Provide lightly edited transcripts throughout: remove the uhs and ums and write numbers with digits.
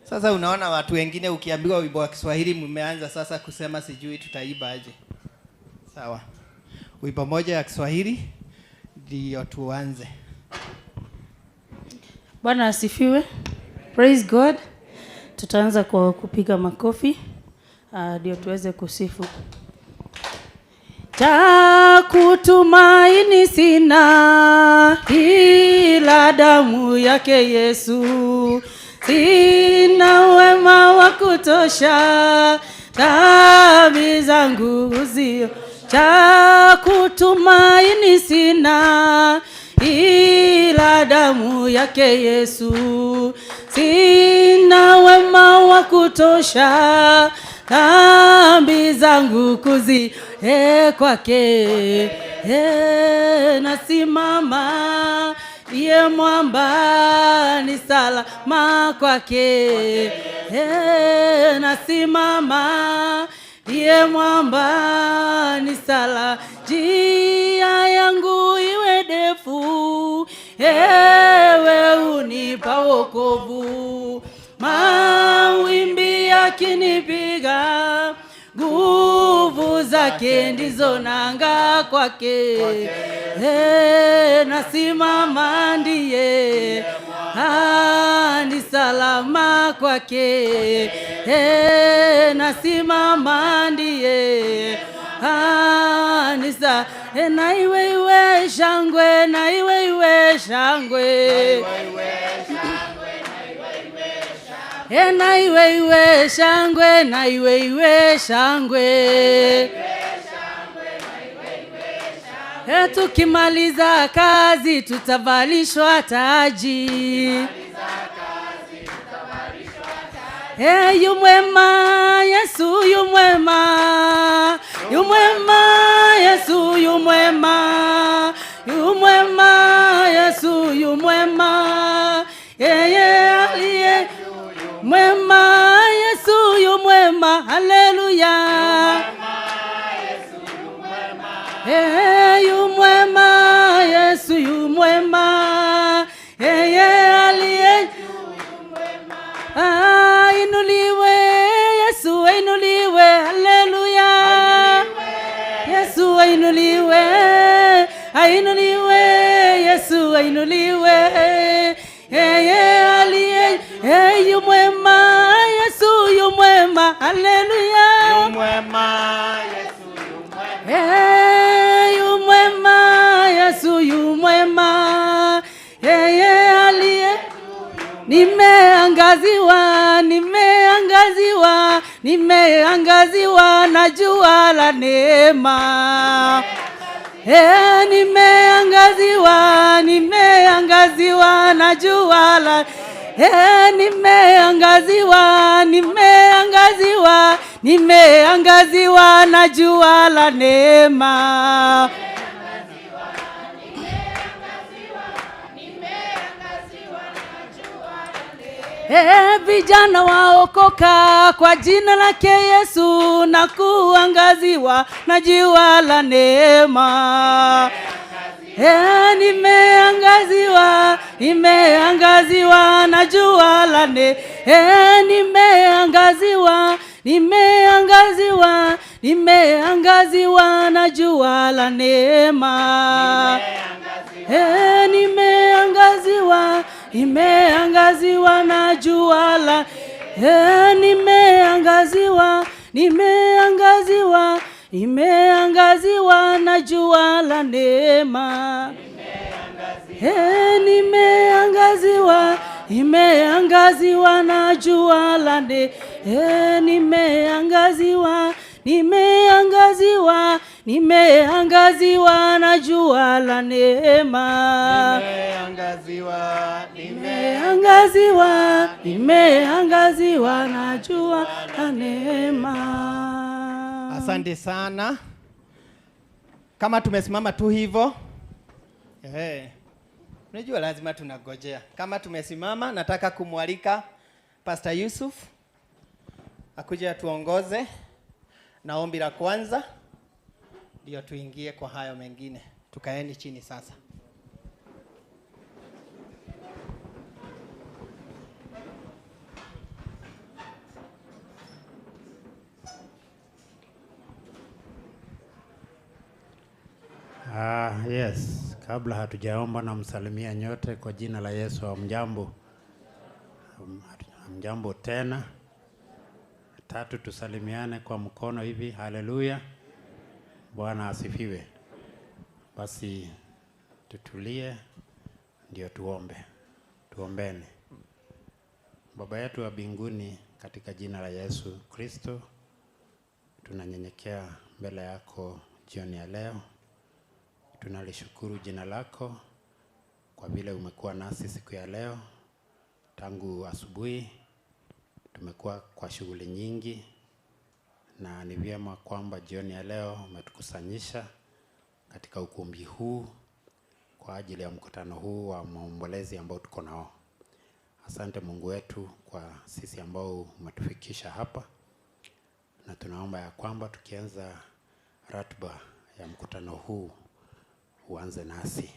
Sasa unaona watu wengine ukiambiwa wimbo wa Kiswahili mmeanza sasa kusema sijui tutaiba aje. Sawa. Wimbo moja ya Kiswahili ndio tuanze. Bwana asifiwe. Praise God. Tutaanza kwa kupiga makofi ndio tuweze kusifu. Cha kutumaini sina ila damu yake Yesu, sina wema wa kutosha, dhambi zangu zio. Cha kutumaini sina ila damu yake Yesu, sina wema wa kutosha, dhambi zangu kuzi kwake. Nasimama iye mwamba ni salama kwake. Nasimama iye mwamba ni sala, njia yangu iwe ndefu, ewe unipa wokovu. Mawimbi yakinipiga, nguvu zake ndizo nanga kwake. Nasimama ndiye ni salama kwake. Nasimama ndiye nisa na iwe iwe shangwe, na iwe iwe shangwe, na iwe iwe shangwe, na iwe iwe shangwe. Tukimaliza kazi tutavalishwa taji. Yu mwema Yesu, yu mwema, yu mwema Yesu, yu mwema, yu mwema Yesu, yu mwema, yeye aliye mwema Yesu, yu mwema, haleluya. Yu mwema Yesu, yu mwema, yeye aliye ainuliwe Yesu, ainuliwe, haleluya. Yesu ainuliwe, ainuliwe Yesu, ainuliwe, yeye aliye yu mwema Yesu, yu mwema, haleluya. Yu mwema Yesu, yu mwema. Yu mwema Yesu, yu mwema, yeye aliye. Nimeangaziwa, nimeangaziwa, nimeangaziwa na jua la neema. Nimeangaziwa, nimeangaziwa na jua la nimeangaziwa, nimeangaziwa, nimeangaziwa na jua la neema. Vijana waokoka kwa jina lake Yesu na kuangaziwa na jua la neema. Nimeangaziwa, nimeangaziwa na jua la neema. Nimeangaziwa, nimeangaziwa, nimeangaziwa na jua la neema. Nimeangaziwa, nimeangaziwa na jua la nimeangaziwa, nimeangaziwa, nimeangaziwa na jua la neema. Nimeangaziwa, nimeangaziwa na jua la neema. Nimeangaziwa, nimeangaziwa, nimeangaziwa na jua la neema. Nimeangaziwa, nimeangaziwa, nimeangaziwa na jua la neema. Asante sana. Kama tumesimama tu hivyo, unajua lazima tunagojea. Kama tumesimama, nataka kumwalika Pastor Yusuf akuje atuongoze na ombi la kwanza, ndio tuingie kwa hayo mengine. Tukaeni chini sasa. Yes, kabla hatujaomba namsalimia nyote kwa jina la Yesu. Hamjambo? Hamjambo tena. Tatu, tusalimiane kwa mkono hivi. Haleluya, Bwana asifiwe. Basi tutulie ndio tuombe. Tuombeni. Baba yetu wa mbinguni, katika jina la Yesu Kristo tunanyenyekea mbele yako jioni ya leo. Tunalishukuru jina lako kwa vile umekuwa nasi siku ya leo. Tangu asubuhi tumekuwa kwa shughuli nyingi, na ni vyema kwamba jioni ya leo umetukusanyisha katika ukumbi huu kwa ajili ya mkutano huu wa maombolezi ambao tuko nao. Asante Mungu wetu kwa sisi ambao umetufikisha hapa, na tunaomba ya kwamba tukianza ratiba ya mkutano huu uanze nasi.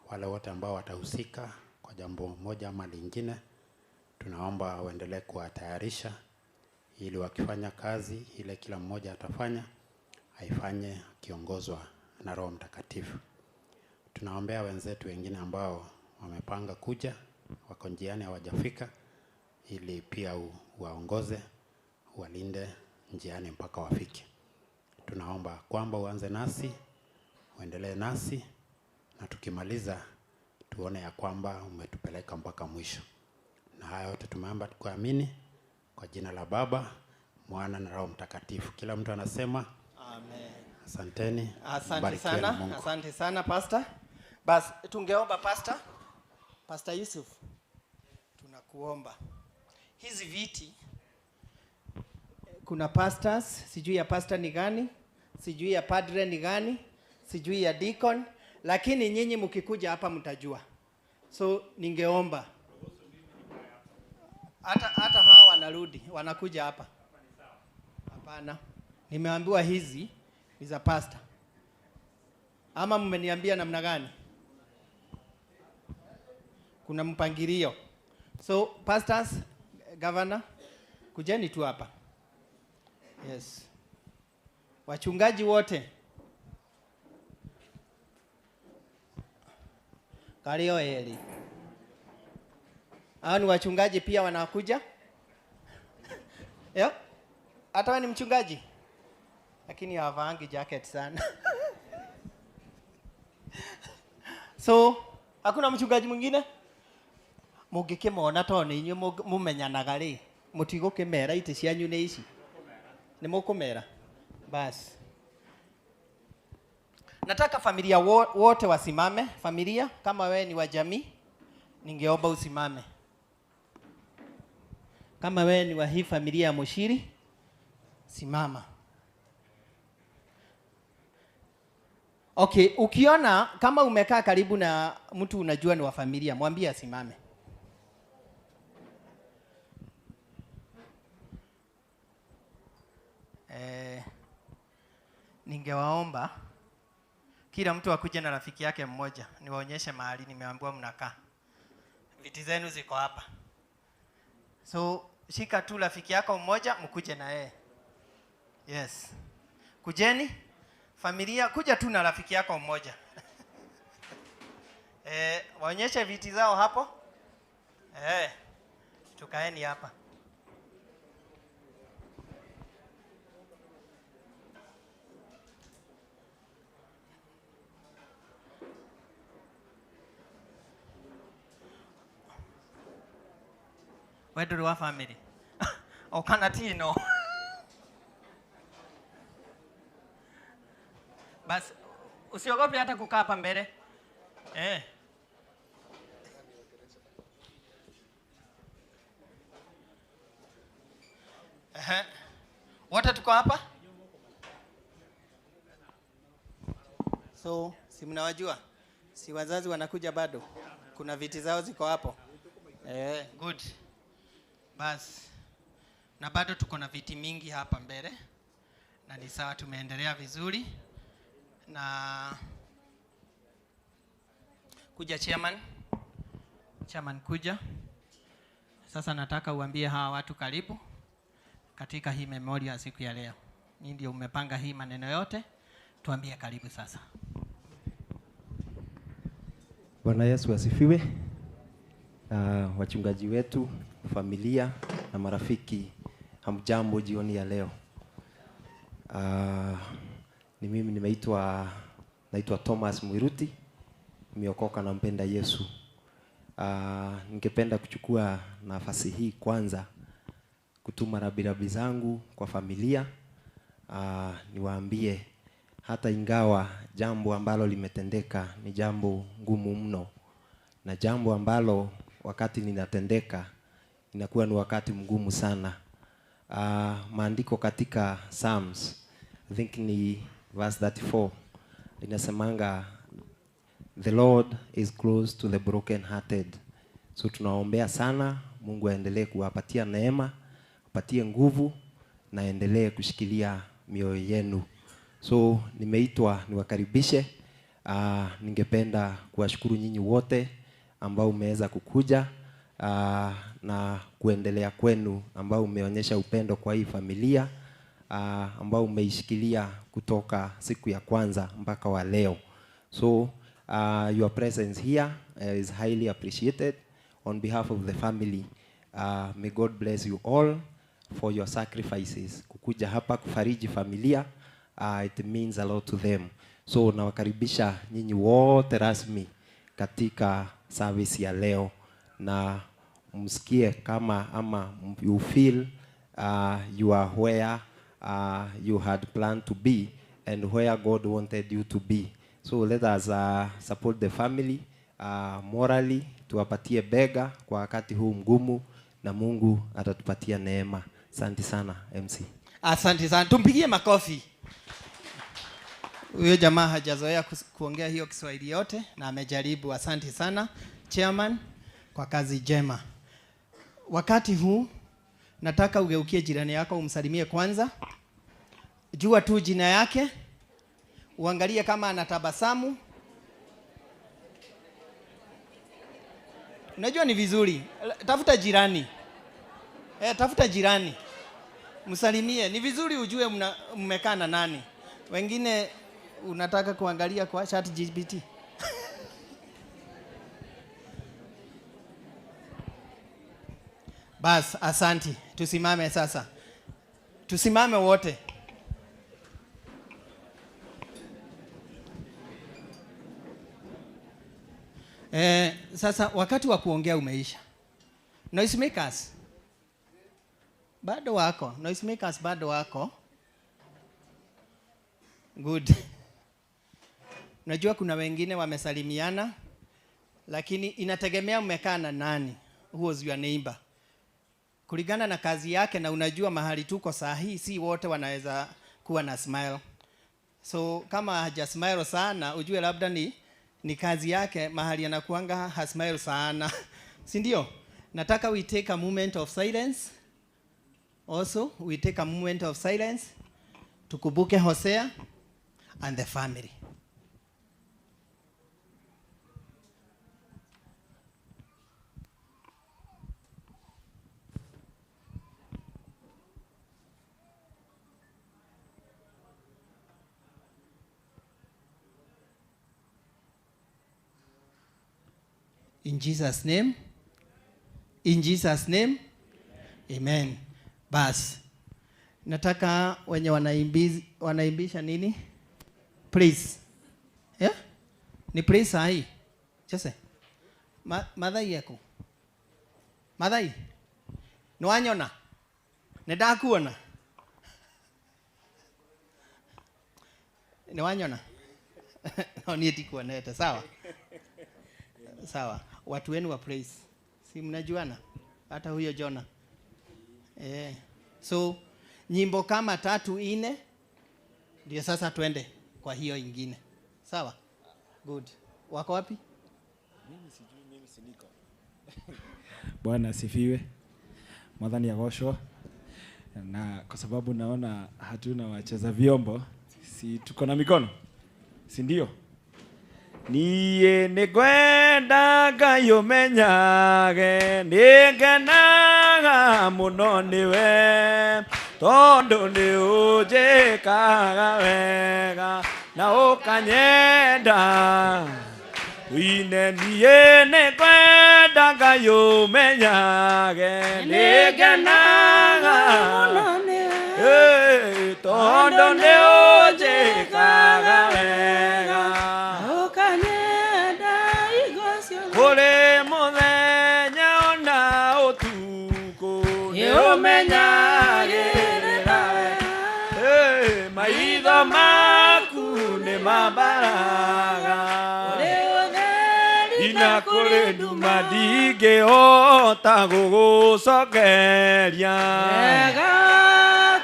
Wale wote ambao watahusika kwa jambo moja ama lingine, tunaomba waendelee kuwatayarisha ili wakifanya kazi ile kila mmoja atafanya, aifanye akiongozwa na Roho Mtakatifu. Tunaombea wenzetu wengine ambao wamepanga kuja, wako njiani hawajafika, ili pia uwaongoze, uwalinde njiani mpaka wafike. Tunaomba kwamba uanze nasi, uendelee nasi, na tukimaliza tuone ya kwamba umetupeleka mpaka mwisho. Na haya yote tumeomba tukiamini kwa jina la Baba, Mwana na Roho Mtakatifu. Kila mtu anasema amen. Asanteni. Asante Mbarikiwe na sana. Mungu. Asante sana Pastor. Bas tungeomba Pastor. Pastor Yusuf, tunakuomba. Hizi viti kuna pastors, sijui ya pastor ni gani, sijui ya padre ni gani, sijui ya deacon, lakini nyinyi mkikuja hapa mtajua. So ningeomba hata hawa wanarudi, wanakuja hapa. Hapana. Nimeambiwa hizi ni za pastor. Ama mmeniambia namna gani? Kuna mpangilio. So pastors, governor, kujeni tu hapa. Yes. Wachungaji wote. Kalio heli. Hao ni wachungaji pia wanakuja? Yeah? Hata wewe ni mchungaji? Lakini hawavaangi jacket sana. So, hakuna mchungaji mwingine? Mungikimona to ni inyuĩ mumenyanaga rĩ, mũtigũkĩmera itĩ cianyu nĩ ici? Nĩ mũkũmera? Basi. Nataka familia wote wasimame. Familia, kama wewe ni wa jamii, ningeomba usimame. Kama wewe ni wa hii familia ya Muchiri, simama. Okay, ukiona kama umekaa karibu na mtu unajua ni wa familia, mwambie asimame. Ningewaomba kila mtu akuje na rafiki yake mmoja, niwaonyeshe mahali nimeambiwa mnakaa. Viti zenu ziko hapa. So shika tu rafiki yako mmoja mkuje na yeye. Yes. Kujeni familia, kuja tu na rafiki yako mmoja. Waonyeshe viti zao hapo. Tukaeni hapa. Wewe ndio wa family. Okana tino. Bas usiogope hata kukaa hapa mbele. Wote tuko hapa? So, si mnawajua? Si wazazi wanakuja bado? Kuna viti zao ziko hapo. Good. Bas. Na bado tuko na viti mingi hapa mbele. Na ni sawa, tumeendelea vizuri. Na kuja chairman. Chairman kuja. Sasa nataka uambie hawa watu karibu katika hii memorial ya siku ya leo. Ni ndio umepanga hii maneno yote. Tuambie karibu sasa. Bwana Yesu asifiwe. Wachungaji wetu, familia na marafiki, hamjambo jioni ya leo. Ni mimi naitwa Thomas Mwiruti, nimeokoka na mpenda Yesu. Ningependa kuchukua nafasi hii kwanza kutuma rambirambi zangu kwa familia. Niwaambie hata ingawa jambo ambalo limetendeka ni jambo ngumu mno, na jambo ambalo wakati linatendeka inakuwa ni wakati mgumu sana. Maandiko katika Psalms, I think ni verse 34, inasemanga the Lord is close to the broken hearted. So tunaombea sana Mungu aendelee kuwapatia neema, apatie nguvu na aendelee kushikilia mioyo yenu. So nimeitwa niwakaribishe. Ningependa kuwashukuru nyinyi wote ambao umeweza kukuja, na kuendelea kwenu ambao umeonyesha upendo kwa hii familia, ambao umeishikilia kutoka siku ya kwanza mpaka wa leo. So your presence here is highly appreciated on behalf of the family. May God bless you all for your sacrifices. Kukuja hapa kufariji familia, it means a lot to them. So nawakaribisha nyinyi wote rasmi katika service ya leo, na msikie kama ama you feel you are where you had planned to be and where God wanted you to be. So let us support the family morally, tuwapatie bega kwa wakati huu mgumu, na Mungu atatupatia neema. Asante sana MC. Asante sana, tumpigie makofi. Huyo jamaa hajazoea kuongea hiyo Kiswahili yote na amejaribu. Asante sana chairman kwa kazi njema. Wakati huu nataka ugeukie jirani yako umsalimie kwanza. Jua tu jina yake, uangalie kama anatabasamu. Unajua ni vizuri, tafuta jirani. Tafuta jirani msalimie. Ni vizuri ujue mmekaa na nani. Wengine unataka kuangalia kwa ChatGPT. Bas, asanti. Tusimame sasa. Tusimame wote. Sasa wakati wa kuongea umeisha. Noisemakers bado wako. Noisemakers bado wako. Good. Najua kuna wengine wamesalimiana, lakini inategemea mmekaa na nani. Who was your neighbor? Kulingana na kazi yake, na unajua mahali tuko saa hii si wote wanaweza kuwa na smile. So kama haja smile sana, ujue labda ni kazi yake, mahali anakuanga ha smile sana. Si ndio? Nataka we take a moment of silence. Also, we take a moment of silence. Tukumbuke Hosea and the family. In Jesus' name. In Jesus' name. Amen. Bas. Nataka wenye wanaimbisha nini? Please. Yeah? Ni please sahi. Jose. Mathai yako. Mathai. Nwanyona. Nedakuona. Nwanyona. No ni tikuonete, sawa? Sawa. Watu wenu wa praise. Si mnajuana? Hata huyo Jona. So nyimbo kama 3 4 ndio sasa twende kwa hiyo ingine. Sawa? Good. Wako wapi? Mimi sijui, mimi si niko. Bwana asifiwe. Mwathani agoshwo. Na kwa sababu naona hatuna wacheza vyombo, si tuko na mikono? Si ndio? Niĩ nĩngwenda Ngai ũmenyage, nĩngenaga mũno nĩwe, tondũ nĩũnjĩkaga wega na ũkanyenda. Wine niĩ nĩngwenda Ngai ũmenyage nĩngenaga Mũno nĩwe. Tondũ nĩ ũnjĩkaga wega. Ũkanyenda hingo ciothe. Kũrĩ mũthenya ona ũtukũ nĩ ũmenyagĩrĩra wega. Maitho maku nĩ mambaraga ina kũrĩ nduma ndingĩhota gũgũcokeria. Wega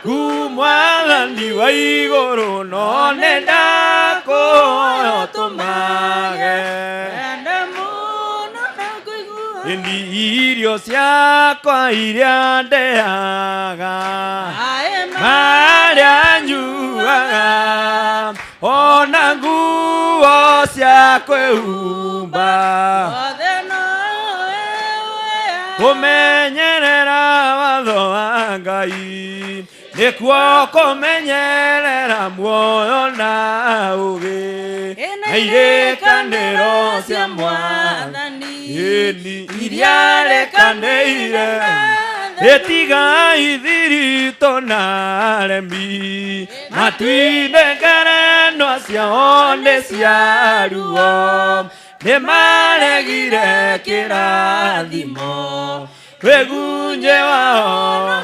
Ku Mwathani wa igũrũ no nĩ ndakũhoya ũtũmage. Wende mũno na kũigua. Ĩni irio ciakwa iria ndeaga Maĩ marĩa nyuaga ona nguo cia kwĩhumba Othe nowe ũheaga. Kũmenyerera watho wa Ngai nĩkuo kũmenyerera muoyo na ũgĩ Ĩna na irĩkanĩro cia Mwathani. Ĩni iria rĩkanĩire ĩtiga ithiritũ na aremi matuinĩ ngerenwa ciao nĩ cia ruo nĩ maregire kĩrathimo wĩgunje wao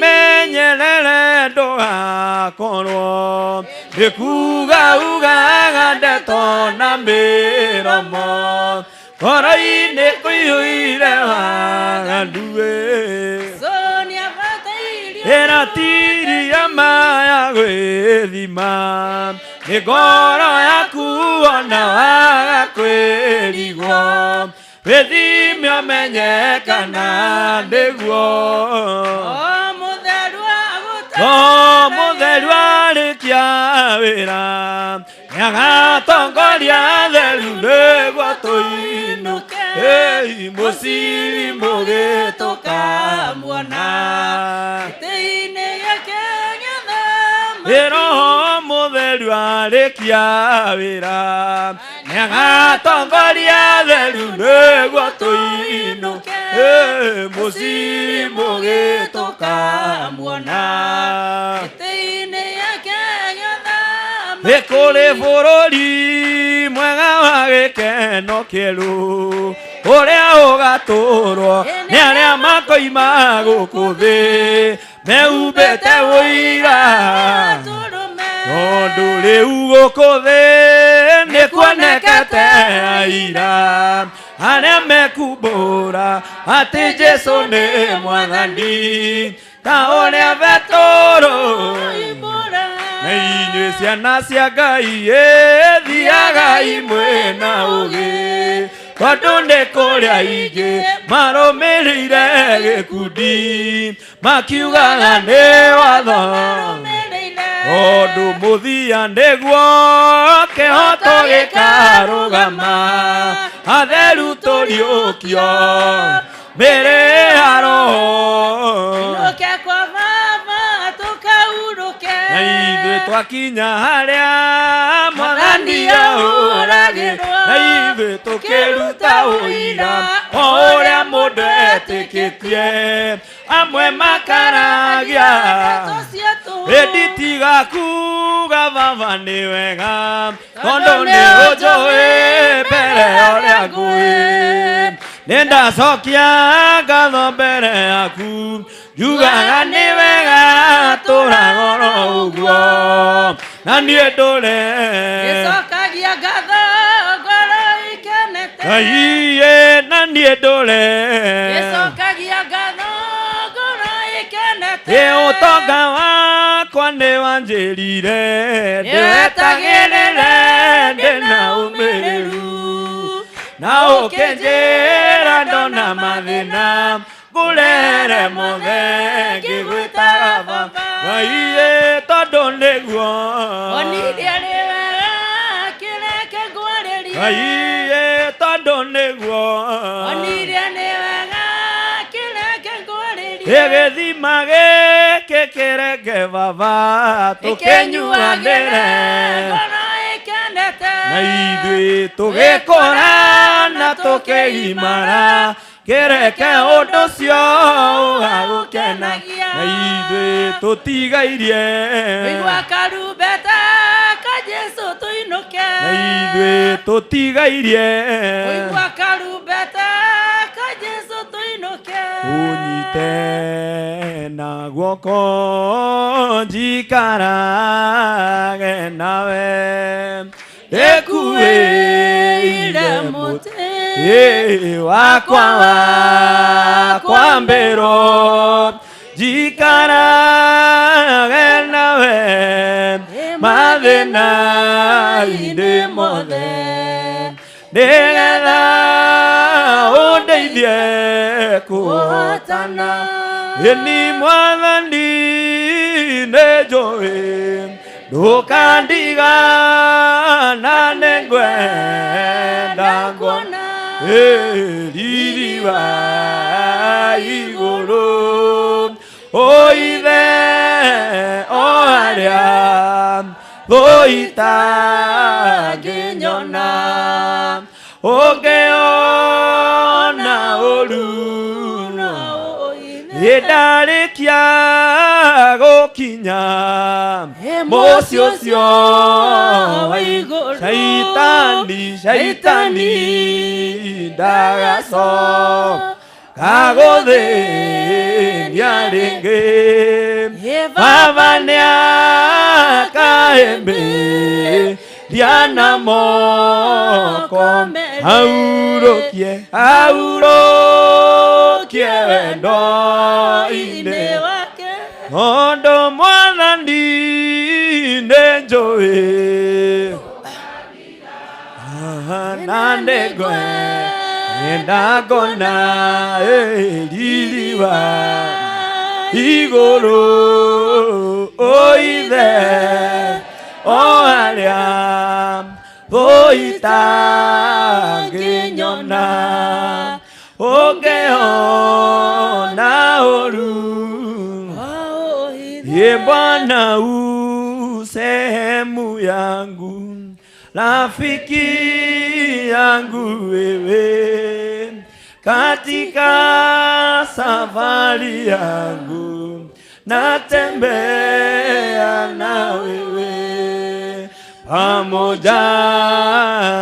wĩmenyerere ndũgakorwo nĩ kuga ugaga ndeto na mĩromo ngoro-inĩ kũiyũire waganu Sonia bataire. Ĩratiria maya gwĩthima nĩ ngoro yaku ona waga kwĩrigwo wĩthime ũmenye kana nĩguo. O mũtheru agũta- O mũtheru arĩkia wĩra nĩagatongoria theru nĩguo tũinũke. Ĩi mũciri mũgĩ tũkamuona Gĩtĩ-inĩ gĩake gĩa thamaki. Ĩ Roho mũtheru arĩkia wĩra nĩagatongoria theru nĩguo tũinũke. Ĩ mũciri mũgĩ tũkamuona Gĩtĩ-inĩ gĩake gĩa thamaki. Nĩ kũrĩ bũrũri mwega wa gĩkeno kĩerũ ũrĩa ũgatũrwo nĩ arĩa makoima gũkũ thĩ mehumbĩte ũira Tũrũme. Tondũ rĩu gũkũ thĩ nĩ kuonekete aira arĩa mekumbũra atĩ Jesũ nĩ Mwathani ta ũrĩa Betũrũ Ibũra. Na inyuĩ ciana cia Ngai ĩthiagai mwĩna ũgĩ tondũ nĩ kũrĩa ingĩ marũmĩrĩire gĩkundi makiugaga nĩ watho tondũ mũthia nĩguo kĩhoto gĩkarũgama atheru tũriũkio mĩrĩ ya roho. Inũke kwa baba tũkaurũke. Na ithuĩ twakinya harĩa Mwathani ahũragĩrwo na ithuĩ tũkĩruta ũira o ũrĩa mũndũ etĩkĩtie amwe makaragia Ndeto cia tũhũ. Ĩndi tiga kuga baba nĩ wega tondũ nĩ ũnjũĩ mbere ya ũrĩa ngũĩ nĩ ndacokia ngatho mbere yaku njugaga nĩ wega tũragoro ũguo na niĩ ndũre Gĩcokagia ngatho ngoro ikenete. Ngai na niĩ ndũre Gĩcokagia ngatho ngoro ikenete. Ĩ ũtonga wakwa nĩ wanjĩrire ndĩwetagĩrĩre ndĩna ũmĩrĩru na ũkĩnjĩra ndona mathĩna ngũrere mothe ngĩgwĩtaga baba Ngai tondũ nĩguo Onire arĩ wega kĩreke ngwarĩrie. Ngai tondũ nĩguo Onire nĩ wega kĩreke ngwarĩrie. Gĩthima gĩkĩ kĩreke baba tũkĩnyuanĩre ngoro ikenete. Na ithuĩ tũgĩkũra na tũkĩgimara kĩreke ũndũ ũcio ũgagũkenagia. Na ithuĩ tũtigairie. Igua karumbeta ka Jesu tũinũke. Na ithuĩ tũtigairie. Igua karumbeta ka Jesu tũinũke. Ũnyite na guoko njikarage nawe ndĩkuĩire mũtĩ wakwa wakwa mbĩrwo njikarage nawe mathĩna-inĩ mothe nĩgetha ũndeithie kũhotana. Ĩni Mwathani nĩnjũĩ ndũkandiga na nĩngwenda nguona riri wa igũrũ o ithe o harĩa thũ itangĩnyona ũngĩona ũru ndarĩkia gũkinya mũciĩ ũcio wa igũrũ. Shaitani shaitani ndagacoka gũthĩnia rĩngĩ. Baba nĩakahĩmbĩria na moko aurũkie aurũkie wendo-inĩ wake. Tondũ Mwathani nĩnjũĩ na nĩngwenda ngona riri wa igũrũ o ithe o harĩa thũ itangĩnyona ũngĩona ũru. Ye Bwana u sehemu yangu, rafiki yangu wewe, katika safari yangu natembea na wewe, pamoja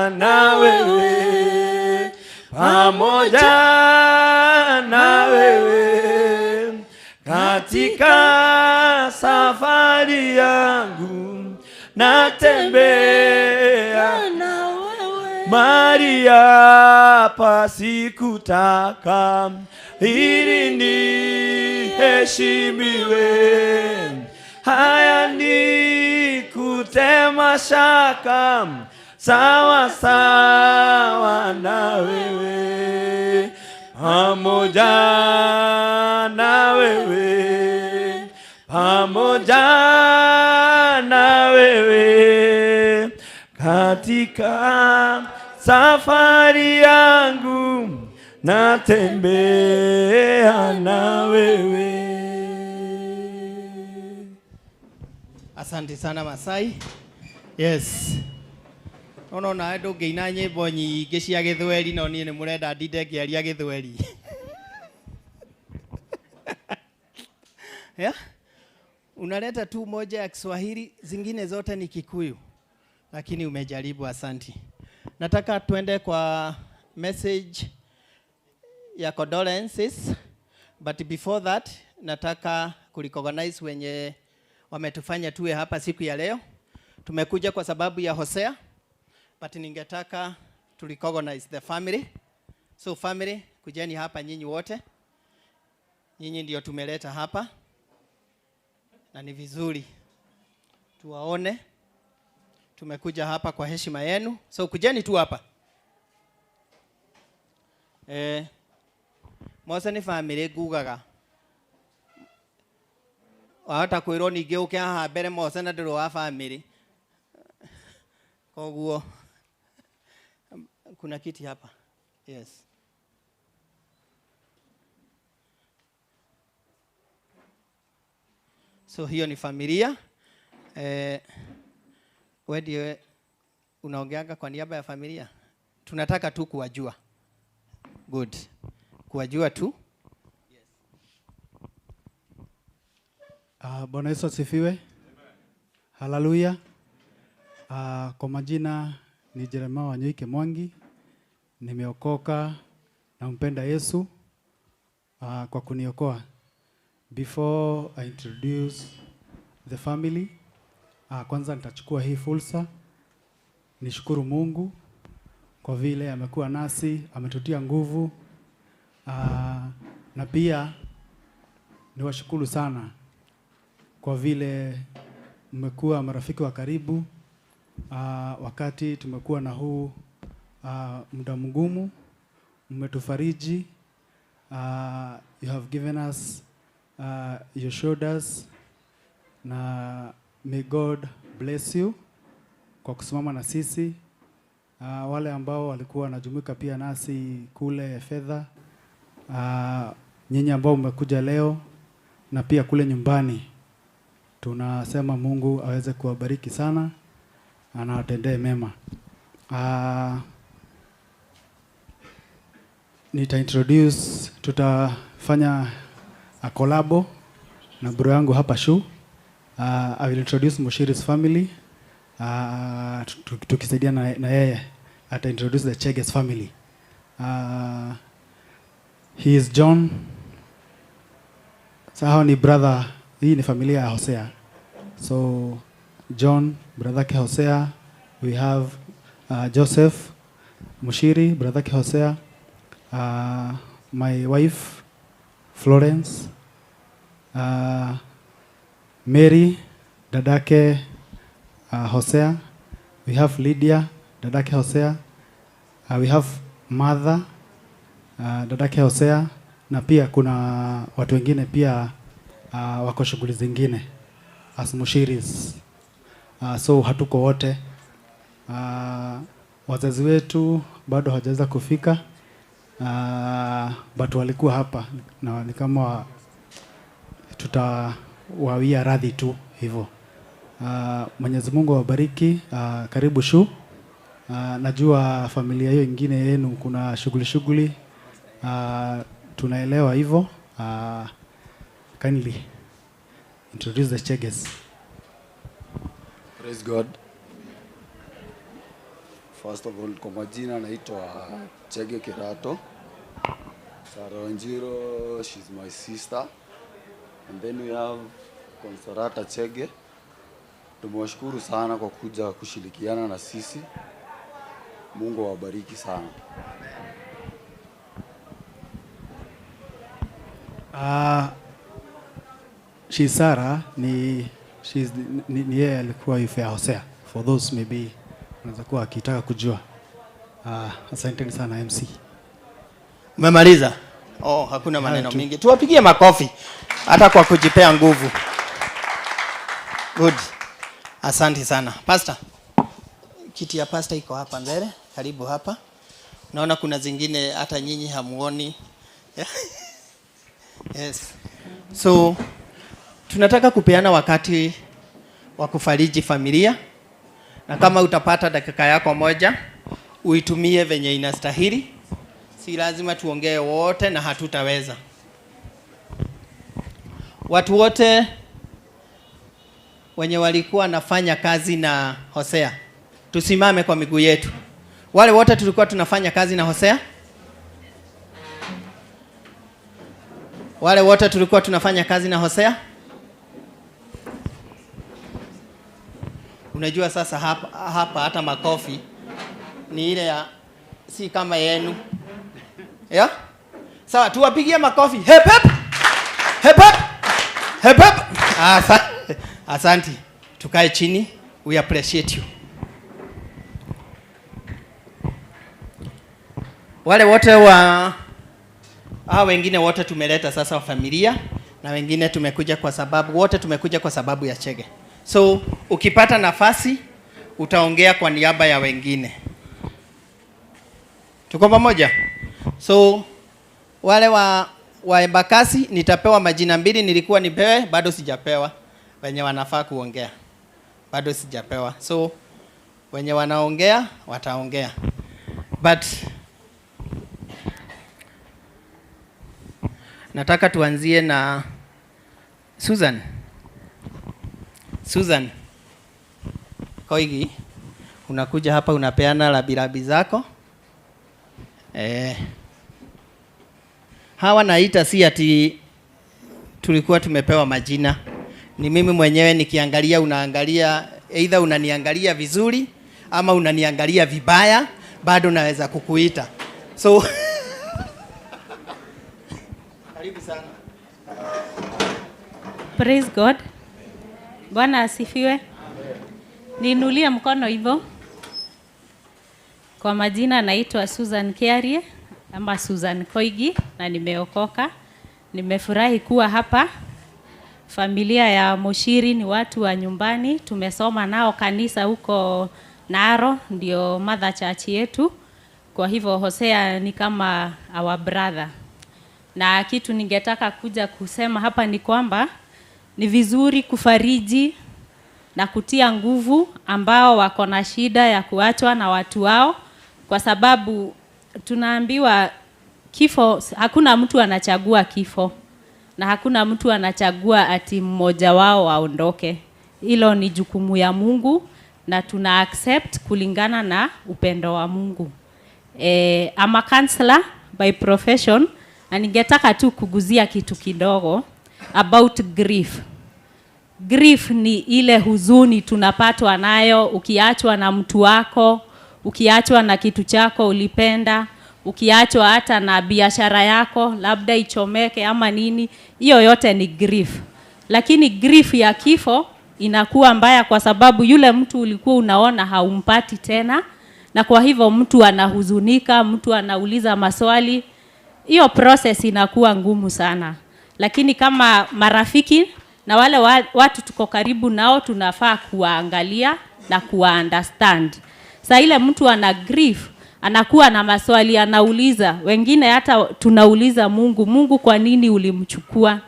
na wewe, pamoja na wewe, katika safari yangu natembea na wewe. Maria pasikutaka ili niheshimiwe, haya ni kutema shaka sawa sawa na wewe, pamoja na wewe, pamoja na wewe, katika safari yangu natembea na wewe. Asante sana Masai. Yes. Ono na ndũngĩina nyĩmbo nyingĩ cia gĩthweri no niĩ nĩ mũrenda ndinde ngĩaria gĩthweri. Yeah? Unaleta tu moja ya Kiswahili, zingine zote ni Kikuyu. Lakini umejaribu, asanti. Nataka tuende kwa message ya condolences, but before that nataka kurecognize wenye wametufanya tuwe hapa siku ya leo. Tumekuja kwa sababu ya Hosea, but ningetaka to recognize the family. So family, kujeni hapa nyinyi wote. Nyinyi ndio tumeleta hapa. Na ni vizuri tuwaone. Tumekuja hapa kwa heshima yenu. So kujeni tu hapa. Mose ni family ngugaga. Wahota kwĩrwo ningĩ ũke haha mbere Mose na ndũrĩ wa family. Koguo kuna kiti hapa. Yes. So hiyo ni familia. Wewe ndiye Unaongeanga kwa niaba ya familia? Tunataka tu kuwajua. Good. Kuwajua tu. Bwana Yesu asifiwe. Haleluya. Kwa majina ni Jeremiah Wanyoike Mwangi. Nimeokoka na mpenda Yesu kwa kuniokoa. Before I introduce the family, kwanza nitachukua hii fursa nishukuru Mungu kwa vile amekuwa nasi, ametutia nguvu, na pia niwashukuru sana kwa vile mmekuwa marafiki wa karibu wakati tumekuwa na huu muda mgumu, mmetufariji. You have given us your shoulders, na may God bless you kwa kusimama na sisi. Wale ambao walikuwa wanajumuika pia nasi kule fedha, nyinyi ambao mmekuja leo na pia kule nyumbani, tunasema Mungu aweze kuwabariki sana na awatendee mema. Nita introduce, tutafanya a collabo na bro yangu hapa Shu. I will introduce Mushiri's family, tukisaidia na yeye ata introduce the Cheges family. He is John. Sasa hao ni brother, hii ni familia ya Hosea. So John, brother yake Hosea, we have Joseph Mushiri, brother yake Hosea, my wife Florence, Mary, dadake Hosea, we have Lydia, dadake Hosea, we have Martha, dadake Hosea, na pia kuna watu wengine pia wako shughuli zingine as Mushiris. So hatuko wote. Wazazi wetu bado hawajaweza kufika, but walikuwa hapa na ni kama tutawawia radhi tu hivyo. Mwenyezi Mungu awabariki. Karibu Shu. Najua familia hiyo ingine yenu kuna shughuli shughuli. Tunaelewa hivyo. Kindly introduce the Cheges. Praise God. First of all, kwa majina naitwa Chege Kirato. Sarah Wanjiru, she's my sister. And then we have Consolata Chege. Tumewashukuru sana kwa kuja kushirikiana na sisi. Mungu awabariki sana. She's Sarah ni yeye alikuwa wife ya Hosea. For those maybe unaweza kuwa akitaka kujua. Asanteni sana MC. Umemaliza? Oh, hakuna maneno tu. Mingi. Tuwapigie makofi hata kwa kujipea nguvu. Good. Asante sana. Pastor. Kiti ya pastor iko hapa mbele, karibu hapa. Naona kuna zingine hata nyinyi hamuoni. Yeah. Yes. So tunataka kupeana wakati wa kufariji familia, na kama utapata dakika yako moja uitumie venye inastahili. Si lazima tuongee wote na hatutaweza. Watu wote wenye walikuwa wanafanya kazi na Hosea, tusimame kwa miguu yetu. Wale wote tulikuwa tunafanya kazi na Hosea, wale wote tulikuwa tunafanya kazi na Hosea. Unajua sasa hapa hata makofi ni ile ya si kama yenu. Yeah? Sawa, tuwapigie makofi. Hep hep. Hep hep. Hep hep. Asante. Asante. Tukae chini. We appreciate you. Wale wote wa wengine wote tumeleta sasa wa familia na wengine tumekuja kwa sababu wote tumekuja kwa sababu ya Chege. So ukipata nafasi utaongea kwa niaba ya wengine. Tuko pamoja? So wale wa Embakasi nitapewa majina mbili, nilikuwa nipewe, bado sijapewa. Wenye wanafaa kuongea bado sijapewa. So Wenye wanaongea wataongea, but nataka tuanzie na Susan. Susan Koigi, unakuja hapa unapeana rambirambi zako. Hawa naita si ati tulikuwa tumepewa majina, ni mimi mwenyewe nikiangalia, unaangalia either unaniangalia vizuri ama unaniangalia vibaya, bado naweza kukuita. So karibu sana. Praise God. Bwana asifiwe. Niinulie mkono hivyo. Kwa majina naitwa Susan Kiarie ama Susan Koigi na nimeokoka. Nimefurahi kuwa hapa. Familia ya Mushiri ni watu wa nyumbani, tumesoma nao kanisa huko Naro, ndio mother church yetu. Kwa hivyo Hosea ni kama our brother. Na kitu ningetaka kuja kusema hapa ni kwamba ni vizuri kufariji na kutia nguvu ambao wako na shida ya kuachwa na watu wao, kwa sababu tunaambiwa kifo, hakuna mtu anachagua kifo na hakuna mtu anachagua ati mmoja wao aondoke. Hilo ni jukumu ya Mungu na tuna accept kulingana na upendo wa Mungu. I'm a counselor by profession na ningetaka tu kuguzia kitu kidogo about grief. Grief ni ile huzuni tunapatwa nayo ukiachwa na mtu wako, ukiachwa na kitu chako ulipenda, ukiachwa hata na biashara yako labda ichomeke ama nini, hiyo yote ni grief. Lakini grief ya kifo inakuwa mbaya kwa sababu yule mtu ulikuwa unaona haumpati tena, na kwa hivyo mtu anahuzunika, mtu anauliza maswali. Hiyo process inakuwa ngumu sana. Lakini kama marafiki na wale watu tuko karibu nao tunafaa kuwaangalia na kuwa understand. Saa ile mtu ana grief, anakuwa na maswali anauliza. Wengine hata tunauliza Mungu, Mungu kwa nini ulimchukua?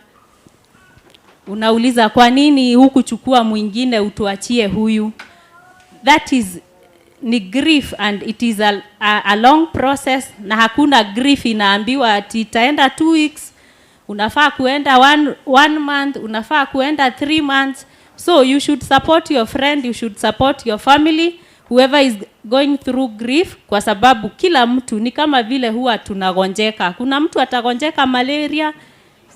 Unauliza kwa nini hukuchukua mwingine utuachie huyu? That is ni grief and it is a long process, na hakuna grief inaambiwa ati itaenda 2 weeks, unafaa kuenda one month, unafaa kuenda 3 months. So you should support your friend, you should support your family, whoever is going through grief, kwa sababu kila mtu ni kama vile huwa tunagonjeka. Kuna mtu atagonjeka malaria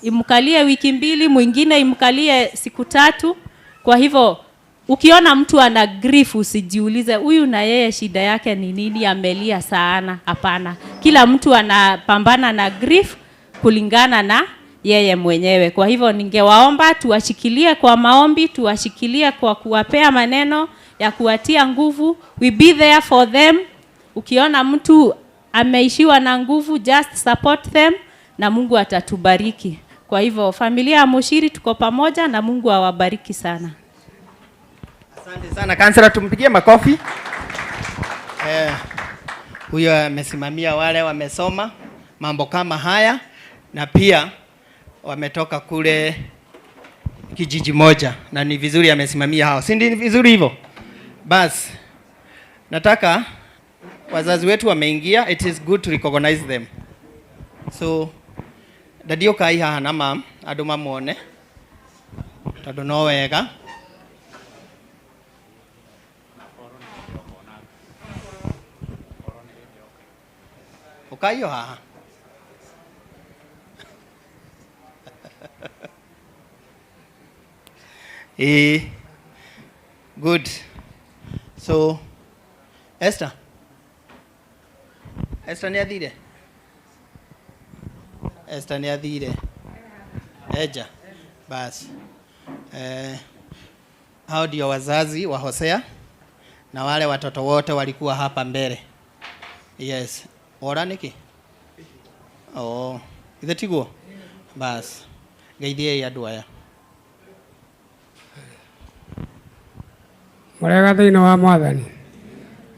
imkalie wiki 2, mwingine imkalie siku 3. Kwa hivyo ukiona mtu ana grief usijiulize huyu na yeye shida yake ni nini, amelia sana. Hapana, kila mtu anapambana na grief kulingana na yeye mwenyewe. Kwa hivyo ningewaomba tuwashikilie kwa maombi, tuwashikilie kwa kuwapea maneno ya kuwatia nguvu. We be there for them. Ukiona mtu ameishiwa na nguvu, just support them na Mungu atatubariki. Kwa hivyo familia ya Mushiri tuko pamoja na Mungu awabariki sana. Asante sana kansela, tumpigie makofi. Huyo amesimamia wale wamesoma mambo kama haya na pia wametoka kule kijiji moja, na ni vizuri amesimamia hao, si ndi vizuri hivyo? Bas, nataka wazazi wetu wameingia, it is good to recognize them. So daddy ukai haha na mam andu mamuone tondu no wega. Ukai o haha. Good. So Esther. Esther ni athire? Esther ni athire. Eja. Bas. Hao ndio wazazi wa Hosea na wale watoto wote walikuwa hapa mbele. Yes. Ora niki? Oh, ithe tiguo? Bas. Geithie andu aya. Murega thiini wa Mwathani,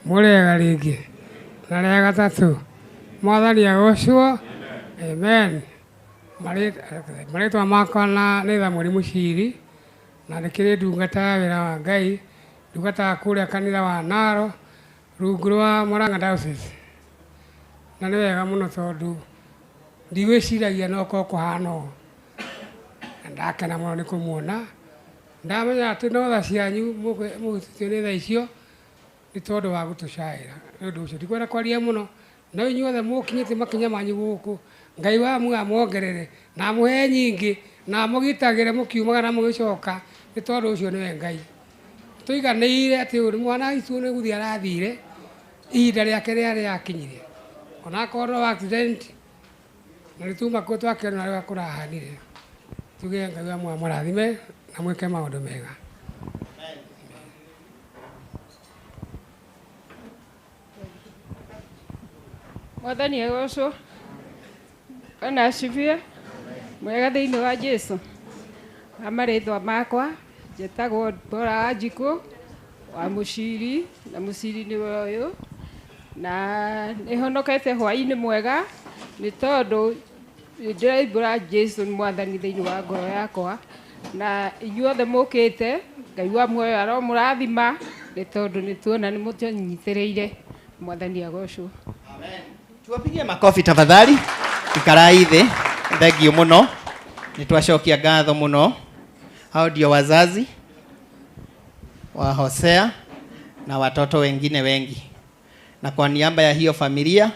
murega ringi na ria gatatu, Mwathani agocwo. Amen. Marĩtwa makwa na nĩ Samuel Mushiri, na ndĩkĩrĩ ndungata ya wĩra wa Ngai, ndungataga kũrĩa kanitha wa Naro. Rungu rwa Murang'a Diocese. Na nĩ wega mũno tondũ ndigwĩciragia no korwo kũhana ũũ. Na ndakena mũno nĩ kũmuona. Ndamenya atĩ no tha cianyu mũhutĩtio nĩ tha icio nĩ tondũ wa gũtũcaĩra. Nĩ ũndũ ũcio ndikwenda kwaria mũno, no inyuothe mũkinyĩtie makinya manyu gũkũ, Ngai wa muoyo amuongerere na amũhe nyingĩ na amũgitagĩre mũkiumaga na mũgĩcoka, nĩ tondũ ũcio nĩwe Ngai. Tũiganĩire atĩ ũyũ nĩ mwana witũ nĩ gũthiĩ arathire, ihinda rĩake rĩarĩ rĩakinyire. Onakorwo no accident, na nĩ tuma kuo twakĩona ũrĩa kũrahanire. Tuge Ngai wa muoyo amũrathime na mwĩke maũndũ mega. Mwathani agocwo. Bwana asifiwe. Mwega thĩinĩ wa Jesu. Marĩtwa makwa njĩtagwo Bora Wanjikũ wa Mũciri, na Mũciri nĩwe ũyũ, na nĩhonokete hwaĩ-inĩ mwega nĩ tondũ ndĩraimbũra Jesu nĩ Mwathani thĩinĩ wa ngoro yakwa, na inyuothe mũkĩte Ngai wa muoyo aromũrathima nĩ tondũ nĩ tuona nĩ mũtũnyitĩrĩire. Mwathani agocwo. Amen. Tuwapigie makofi tafadhali. Ikarai thĩ. Thank you mũno. Nĩ twacokia ngatho mũno. Hao ndio wazazi wa Hosea na watoto wengine wengi. Na kwa niaba ya hiyo familia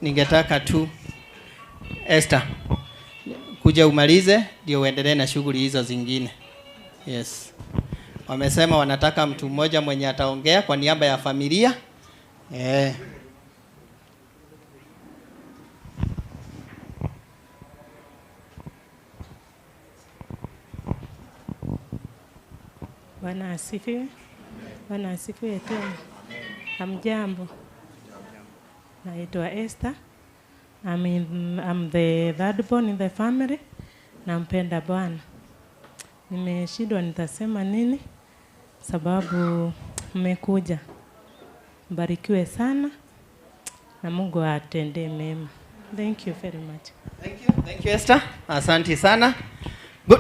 ningetaka tu Esther kuja umalize ndio uendelee na shughuli hizo zingine. Yes. Wamesema wanataka mtu mmoja mwenye ataongea kwa niaba ya familia. Bwana asifiwe. Bwana asifiwe tena. Hamjambo. Naitwa Esther. I'm the third born in the family. Nampenda Bwana. Nimeshindwa nitasema nini sababu mmekuja. Mbarikiwe sana na Mungu atendee mema. Thank you very much. Thank you. Thank you Esther. Asante sana.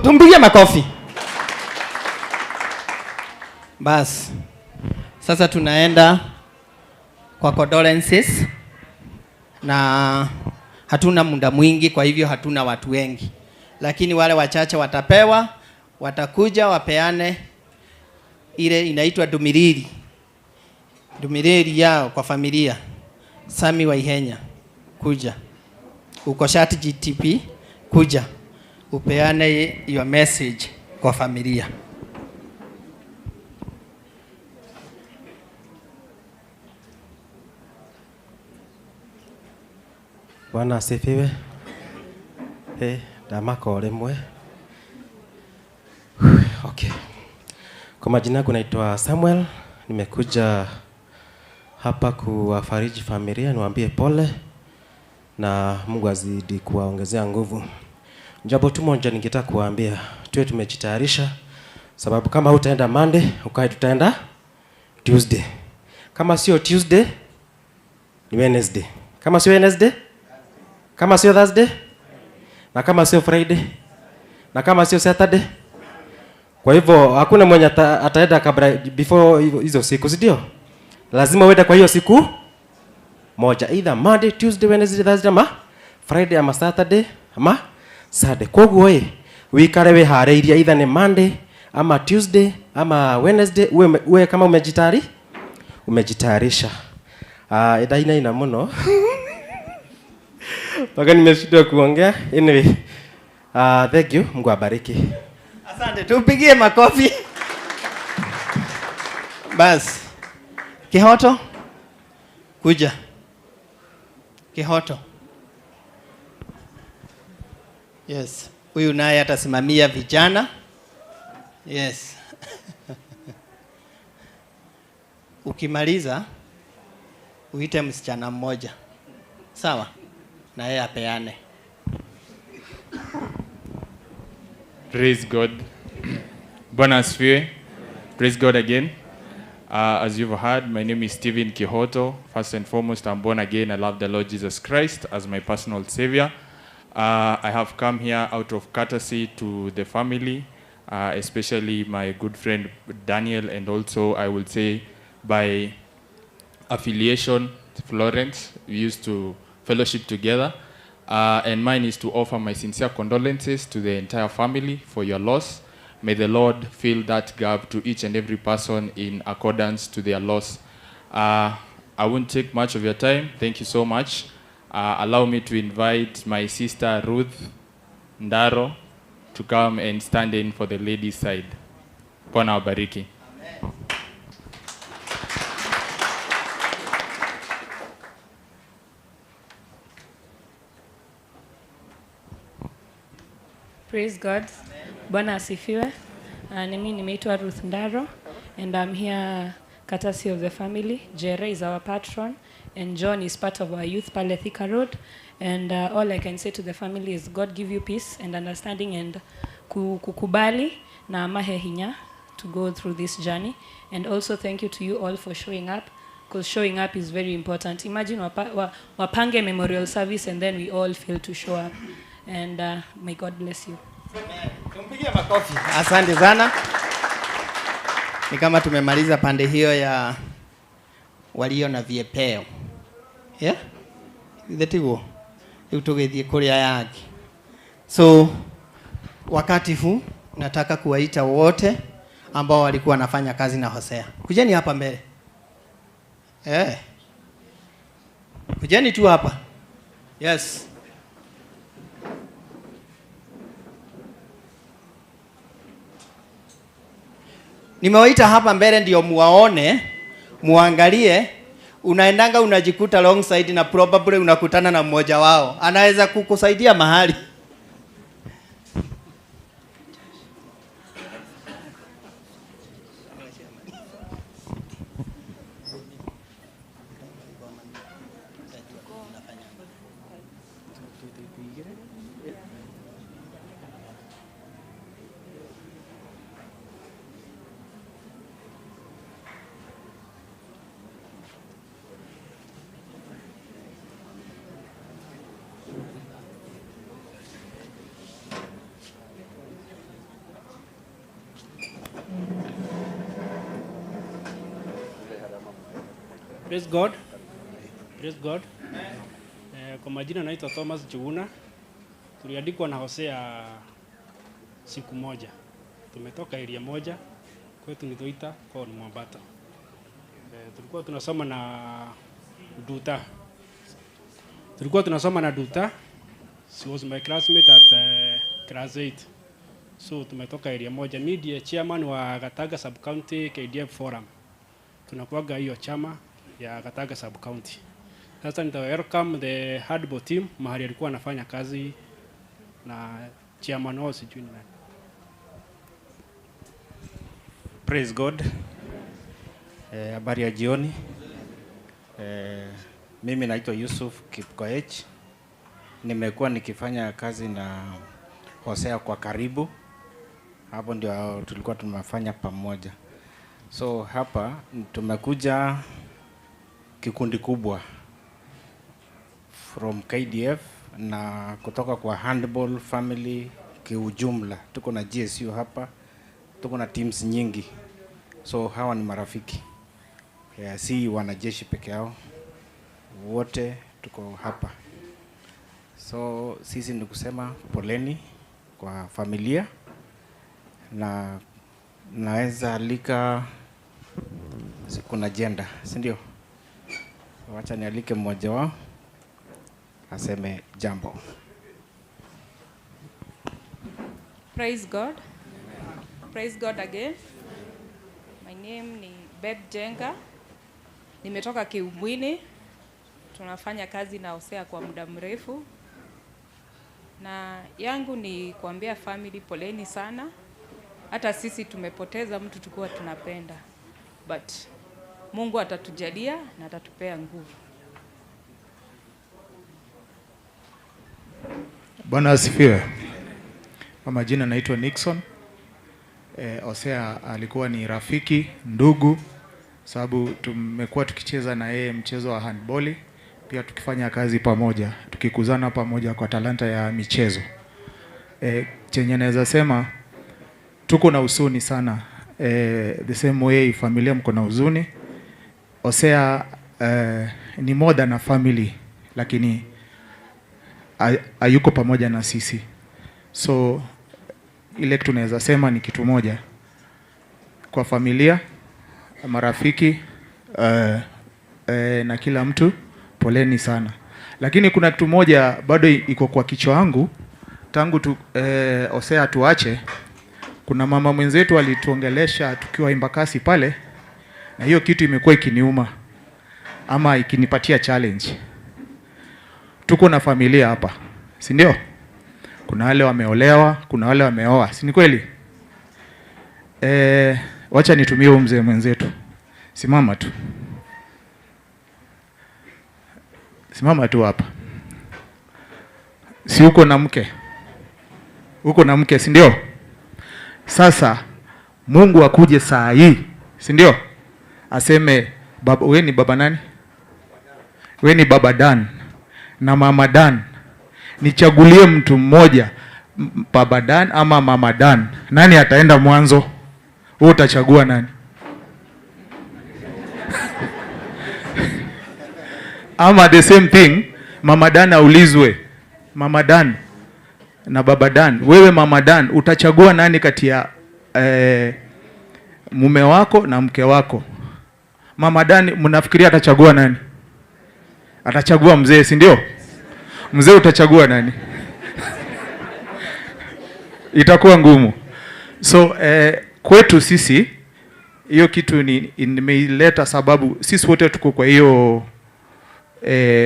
Tumpigie makofi. Bas. Sasa tunaenda kwa condolences na hatuna muda mwingi, kwa hivyo hatuna watu wengi. Lakini wale wachache watapewa, watakuja wapeane ile inaitwa dumiriri. Dumiriri yao kwa familia. Sami Waihenya, kuja. Uko shati GTP, kuja. Upeane your message kwa familia. Bwana asifiwe. Ndamaka o rimwe. Okay. Kwa majina yangu naitwa Samuel, nimekuja hapa kuwafariji familia, niwaambie pole na Mungu azidi kuwaongezea nguvu. Jambo tu moja ningetaka kuwaambia, tuwe tumejitayarisha sababu kama hutaenda Monday, ukae tutaenda Tuesday. Kama sio Tuesday ni Wednesday. Kama sio Wednesday, kama sio Thursday, na kama sio Friday, na kama sio Saturday. Kwa hivyo hakuna mwenye ataenda kabla before hizo siku, si ndio? Lazima uende kwa hiyo siku moja, either Monday, Tuesday, Wednesday, Thursday ama Friday ama Saturday ama Sunday. Koguo wikare wihariirie either ni Monday ama Tuesday ama Wednesday, uwe kama umejitayarisha. Ina muno. Mpaka nimeshindwa kuongea. Anyway, thank you. Mungu abariki. Asante, tupigie makofi. Bas. Kihoto? Kuja. Kihoto. Yes. Huyu naye atasimamia vijana. Yes. Ukimaliza uite msichana mmoja. Sawa? Na yeye apeane. Praise God. Bwana asifiwe. Praise God again. As you've heard, my name is Stephen Kihoto. First and foremost, I'm born again. I love the Lord Jesus Christ as my personal savior. I have come here out of courtesy to the family. Especially my good friend Daniel, and also I will say by affiliation, Florence. We used to fellowship together. And mine is to offer my sincere condolences to the entire family for your loss. May the Lord fill that gap to each and every person in accordance to their loss. I won't take much of your time. Thank you so much. Allow me to invite my sister Ruth Ndaro to come and stand in for the ladies' side. Bwana awabariki. Praise God. Bwana asifiwe. Mimi nimeitwa Ruth Ndaro and I'm here courtesy of the family. Jere is our patron and John is part of our youth pale Thika Road. And all I can say to the family is God give you peace and understanding and kukubali na amahe hinya to go through this journey. And also thank you to you all for showing up, because showing up is very important. Imagine wapange memorial service and then we all fail to show up. And may God bless you. Tumpigie makofi. Asante sana. Ni kama tumemaliza pande hiyo ya walio na vyepeo. Yeah? Ithe tiguo? Rĩu tũgĩthiĩ kũrĩa yake. So wakati huu nataka kuwaita wote ambao walikuwa wanafanya kazi na Hosea. Kujeni hapa mbele. Kujeni tu hapa. Yes. Nimewaita hapa mbele ndio muwaone, muangalie. Unaendanga unajikuta long side na probably unakutana na mmoja wao. Anaweza kukusaidia mahali. Praise God. Praise God. Kwa majina naitwa Thomas Juguna. Tuliandikwa na Hosea siku moja. Tumetoka area moja. Kwetu ni Thuita, kwao ni Mwambata. Tulikuwa tunasoma na Duta. Tulikuwa tunasoma na Duta. She was my classmate at class 8. So tumetoka area moja. Mimi ndiye chairman wa Gatanga Sub County KDF Forum. Tunakuaga hiyo chama ya Gatanga Sub County. Sasa nita welcome the handball team mahali alikuwa anafanya kazi na chairman wao sijui ni nani. Praise God. Habari ya jioni. Mimi naitwa Yusuf Kipkoech. Nimekuwa nikifanya kazi na Hosea kwa karibu. Hapo ndio tulikuwa tunafanya pamoja. So hapa tumekuja kikundi kubwa from KDF na kutoka kwa handball family kiujumla. Tuko na GSU hapa, tuko na teams nyingi. So hawa ni marafiki. Si wanajeshi peke yao, wote tuko hapa. So sisi ni kusema poleni kwa familia, na naweza alika, kuna agenda, si ndio? Wacha nialike mmoja wao aseme jambo. Praise God. Praise God again. My name ni Beb Jenga. Nimetoka Kiumwini. Tunafanya kazi na Hosea kwa muda mrefu. Na yangu ni kuambia family poleni sana. Hata sisi tumepoteza mtu tulikuwa tunapenda. But Mungu atatujalia na atatupea nguvu. Bwana asifiwe. Kwa majina naitwa Nixon. Hosea alikuwa ni rafiki, ndugu, sababu tumekuwa tukicheza na yeye mchezo wa handball, pia tukifanya kazi pamoja, tukikuzana pamoja kwa talanta ya michezo. Chenye naweza sema Tuko na huzuni sana. The same way familia mko na huzuni. Hosea ni more than a family, lakini hayuko pamoja na sisi. So ile kitu tunaweza sema ni kitu moja kwa familia, marafiki na kila mtu, poleni sana. Lakini kuna kitu moja bado iko kwa kichwa wangu tangu Hosea tuache. Kuna mama mwenzetu alituongelesha tukiwa Embakasi pale, na hiyo kitu imekuwa ikiniuma ama ikinipatia challenge. Tuko na familia hapa, si ndio? Kuna wale wameolewa, kuna wale wameoa, si ni kweli? Wacha nitumie huyu mzee mwenzetu. Simama tu. Simama tu hapa. Si uko na mke? Uko na mke, si ndio? Sasa Mungu akuje saa hii, si ndio? Aseme baba, wewe ni baba nani? Wewe ni baba Dan na mama Dan. Nichagulie mtu mmoja, baba Dan ama mama Dan. Nani ataenda mwanzo? Wewe utachagua nani? Ama the same thing, mama Dan aulizwe, mama Dan na baba Dan, wewe mama Dan utachagua nani kati ya mume wako na mke wako? Mama Dan mnafikiria atachagua nani? Atachagua mzee, si ndio? Mzee utachagua nani? Itakuwa ngumu. So kwetu sisi hiyo kitu ni nimeileta sababu sisi wote tuko kwa hiyo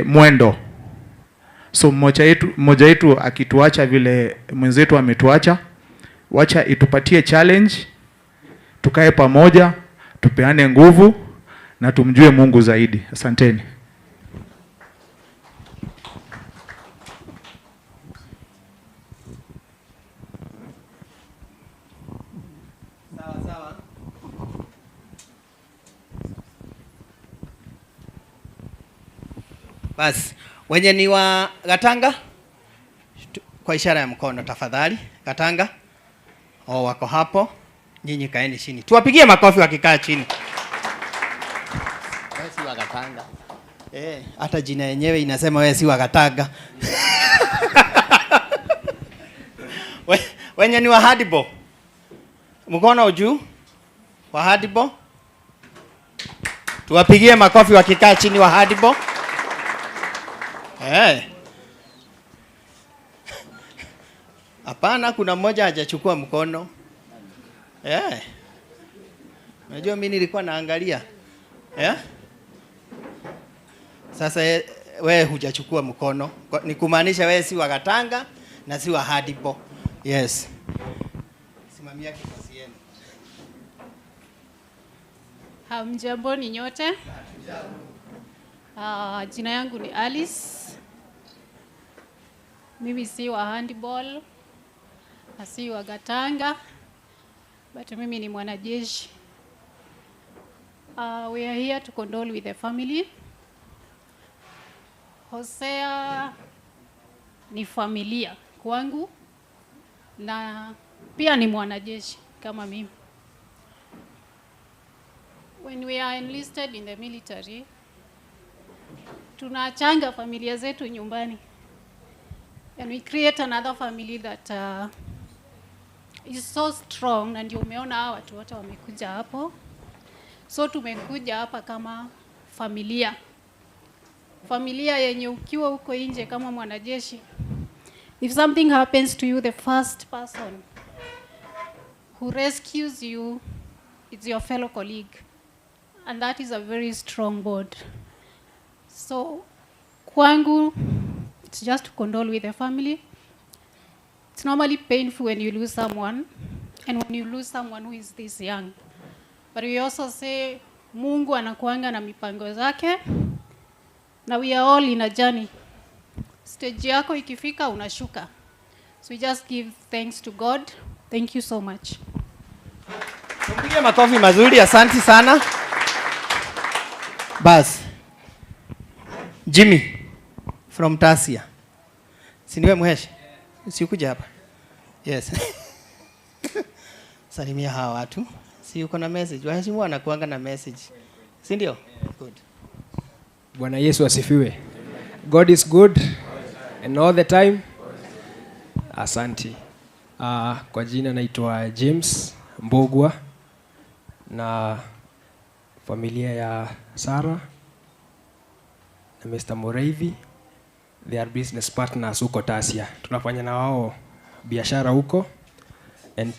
mwendo. So mmoja wetu akituacha vile mwenzetu ametuacha, wacha itupatie challenge, tukae pamoja, tupeane nguvu na tumjue Mungu zaidi. Asanteni. Sawa sawa. Basi, wenye ni wa Gatanga kwa ishara ya mkono tafadhali. Gatanga. Oh, wako hapo. Nyinyi kaeni chini. Tuwapigie makofi wakikaa chini. Wewe si wa Gatanga. Hata jina yenyewe inasema wewe si wa Gatanga. Wenye ni wa handball. Mkono juu. Wa handball. Tuwapigie makofi wakikaa chini wa handball. Hapana, kuna mmoja hajachukua mkono. Unajua mimi nilikuwa naangalia. Sasa wewe hujachukua mkono. Ni kumaanisha wewe si wa Gatanga na si wa handball. Yes. Simamia kikosi yenu. Hamjamboni nyote. Jina yangu ni Alice. Mimi si wa handball na si wa Gatanga, but mimi ni mwanajeshi. We are here to condole with the family. Hosea ni familia kwangu na pia ni mwanajeshi kama mimi. When we are enlisted in the military, tunaachanga familia zetu nyumbani. And we create another family that is so strong, na ndio umeona hawa watu wote wamekuja hapo. So tumekuja hapa kama familia. Familia yenye ukiwa huko nje kama mwanajeshi, if something happens to you, the first person who rescues you is your fellow colleague. And that is a very strong bond. So kwangu, it's just to condole with the family. It's normally painful when you lose someone, and when you lose someone who is this young. But we also say, Mungu anakuanga na mipango zake, na we are all in a journey. Stage yako ikifika, unashuka. So we just give thanks to God. Thank you so much. Tupige makofi mazuri, asante sana. Bas. Jimmy from Tasia. Si niwe mheshi? Sikuja hapa. Yes. Salimia hawa watu. Si uko na message? Waheshimiwa wanakuanga na message. Si ndio? Good. Bwana Yesu asifiwe. God is good and all the time. Asanti. Kwa jina naitwa James Mbogwa na familia ya Sarah na Mr. Moreithi, they are business partners huko Tasia. Tunafanya na wao biashara huko and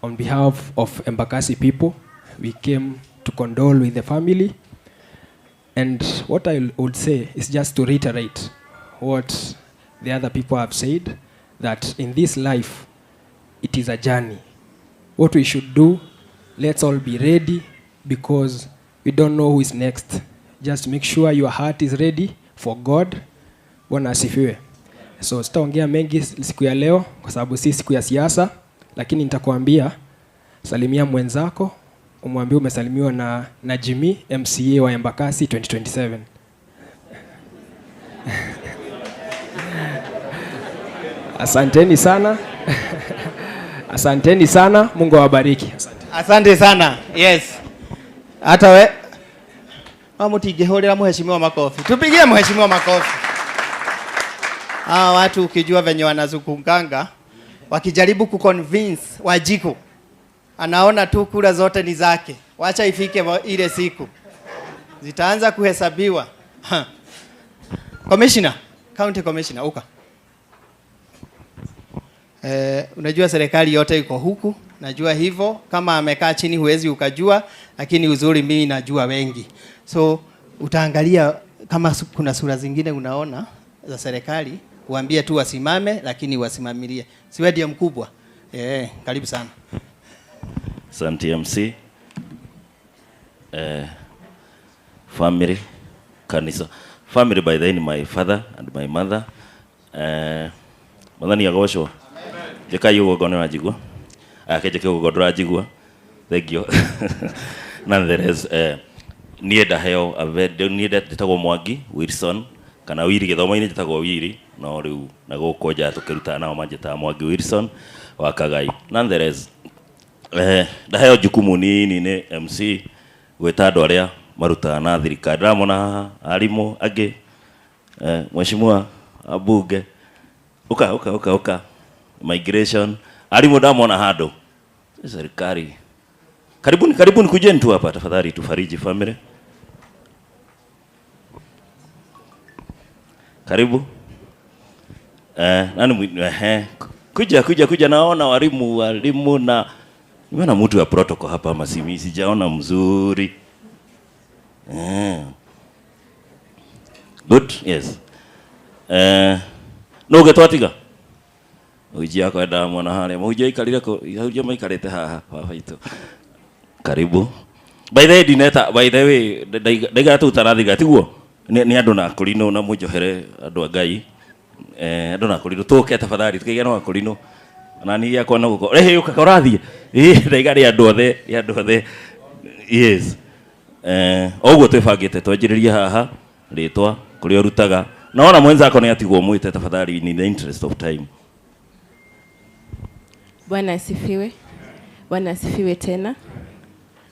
on behalf of Embakasi people we came to condole with the family. And what I would say is just to reiterate what the other people have said, that in this life, it is a journey. What we should do, let's all be ready, because we don't know who is next. Just make sure your heart is ready for God. Bwana asifiwe. So sitaongea mengi siku ya leo kwa sababu si siku ya siasa, lakini nitakwambia salimia mwenzako, umwambie umesalimiwa na Jimmy, MCA wa Embakasi 2027. Asanteni sana. Asanteni sana. Mungu awabariki. Asante. Asante sana. Yes. Hata we mutingihurira mheshimiwa makofi. Tupigie mheshimiwa makofi. Hawa watu ukijua venye wanazungukanga wakijaribu kuconvince Wanjiku, anaona tu kura zote ni zake. Wacha ifike ile siku zitaanza kuhesabiwa. Commissioner, County Commissioner, uka. Unajua serikali yote iko huku, najua hivyo. Kama amekaa chini huwezi ukajua, lakini uzuri mimi najua wengi. So utaangalia kama kuna sura zingine unaona za serikali, uambie tu wasimame, lakini wasimamilie. Siwe ndiye mkubwa. Karibu sana. Asante MC. Family, kanisa. Family by the end, my father and my mother. Mwathani agocwo. Njĩkai ũguo ngone wanjigua. Ake njĩke ũguo ndũranjigua. Thank you. Nonetheless, niĩ ndaheo, niĩ ndetagwo Mwangi Wilson, kana Wiri gĩthomo-inĩ njĩtagwo Wiri, no rĩu na gũkũ nja tũkĩrutana nao manjĩtaga Mwangi Wilson wa Kagai. Nonetheless, ndaheo jukumu nini nĩ MC gwĩta andũ arĩa marutaga na thirikari. Ndĩramona haha arimũ angĩ, mheshimiwa abunge, uka uka uka uka migration, arimũ ndamona handũ serikali. Karibuni, karibuni, kujeni tu hapa tafadhali, tufariji family. Karibu. Nani kuja kuja kuja, naona walimu na nimeona mtu wa protocol hapa ama si sijaona mzuri. Good, yes. No getwatiga. Ujia kwa damu na hale. Mujia ikalire ko, ujia maikarete haha baba itu. Karibu. By the way, dineta, by the way, ndaiga tu tarathiga tiguo. Ni andu na akorino na munjohere andu a Ngai. Andu na akorino tuke tafadhali tukigĩa na akorino. Na ni yakwa no guko. Rehe uka korathie. Ndaiga ri andu othe, ri andu othe. Yes. Oguo twibangite twanjiririe haha ritwa kuria urutaga. Naona mwenzako ni atigwo mwite tafadhali in the interest of time. Bwana asifiwe. Bwana asifiwe tena.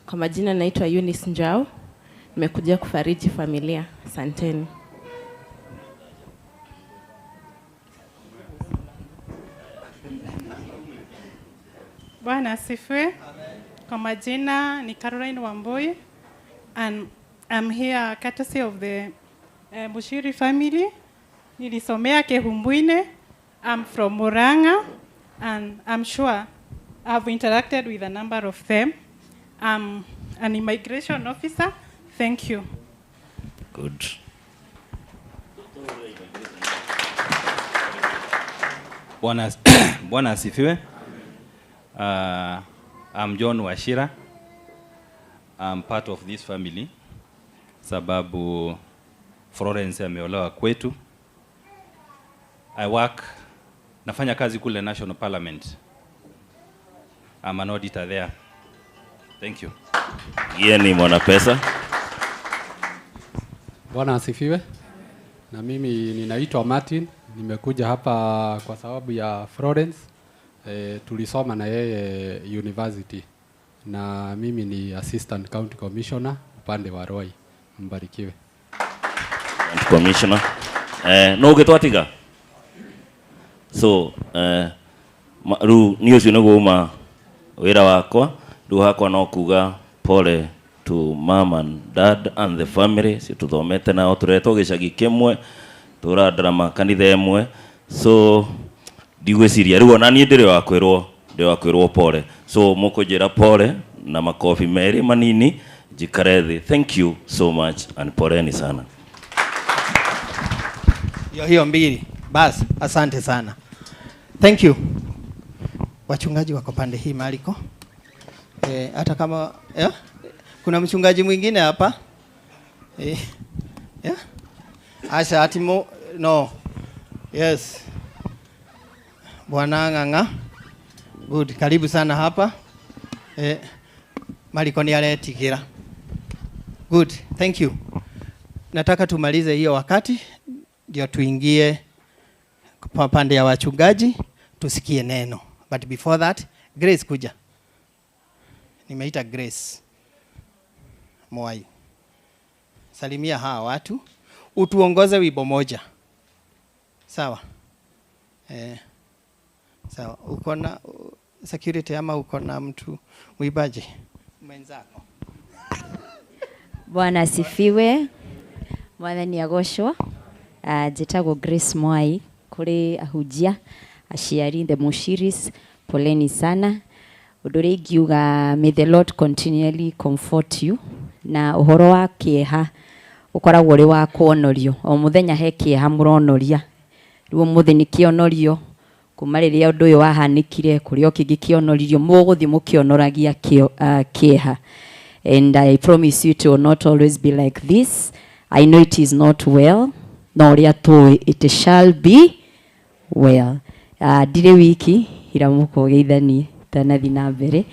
Kwa majina naitwa Eunice Njau. Nimekuja kufariji familia. Asanteni. Bwana asifiwe. Kwa majina ni Caroline Wambui and I'm here courtesy of the Mushiri family. Nilisomea Kehumbwine. I'm from Murang'a and I'm sure I've interacted with a number of them. I'm an immigration officer. Thank you. Good. Bwana asifiwe. I'm John Wachira. I'm part of this family. Sababu Florence ameolewa kwetu. I work, nafanya kazi kule National Parliament. I'm an auditor there. Thank you. Yeye ni mwana pesa. Bwana asifiwe. Na mimi ninaitwa Martin. Nimekuja hapa kwa sababu ya Florence. Tulisoma na yeye university na mimi ni assistant county commissioner upande wa Ruai. Mbarikiwe. County commissioner. No ũgĩtwatiga? So rĩu niĩ ũcio nĩguo uma wĩra wakwa. Rĩu hakwa no kuga pole to mom and dad and the family. Si tuthomete nao, tũretwo gĩcagi kĩmwe, tũrandarama kanitha ĩmwe, so ndigwĩciria rĩu ona niĩ ndĩrĩ wa kwĩrwo, ndĩrĩ wa kwĩrwo pole. So mũkũnjĩra pole na makobi merĩ manini njikare thĩ. Thank you so much and poleni sana. Hiyo hiyo mbili. Bas, asante sana. Thank you. Wachungaji wako pande hii Mariko. Hata kama kuna mchungaji mwingine hapa. Yeah. Asha atimo no. Yes. Bwana Ng'ang'a. Good, karibu sana hapa. Mariko ni aretigira. Good, thank you. Nataka tumalize hiyo wakati ndio tuingie kwa pande ya wachungaji tusikie neno. But before that, Grace kuja. Nimeita Grace Mwai. Salimia hawa watu. Utuongoze wimbo moja. Sawa? Sawa. Uko na security ama uko na mtu mwimbaji mwenzako? Bwana asifiwe. Mwathani agocwo. Njĩtagwo Grace Mwai, kũrĩ ahunjia, aciari, the Mushiris, poleni sana. Ũndũ ũrĩa ingiuga, may the Lord continually comfort you. Na ũhoro wa kĩeha ũkoragwo ũrĩ wa kuonorio. O mũthenya he kĩeha mũronoria. Rĩu ũmũthĩ nĩ kĩonorio, kuma rĩrĩa ũndũ ũyũ wahanĩkire, kũrĩ o kĩngĩ kĩonoririo, mũgũthiĩ mũkĩonoragia kĩeha. And I promise you it will not always be like this. I know it is not well, no ũrĩa tũĩ, it shall be well. Ndirĩ wiki, iramuka ũgeithanie, tanathi na mbere.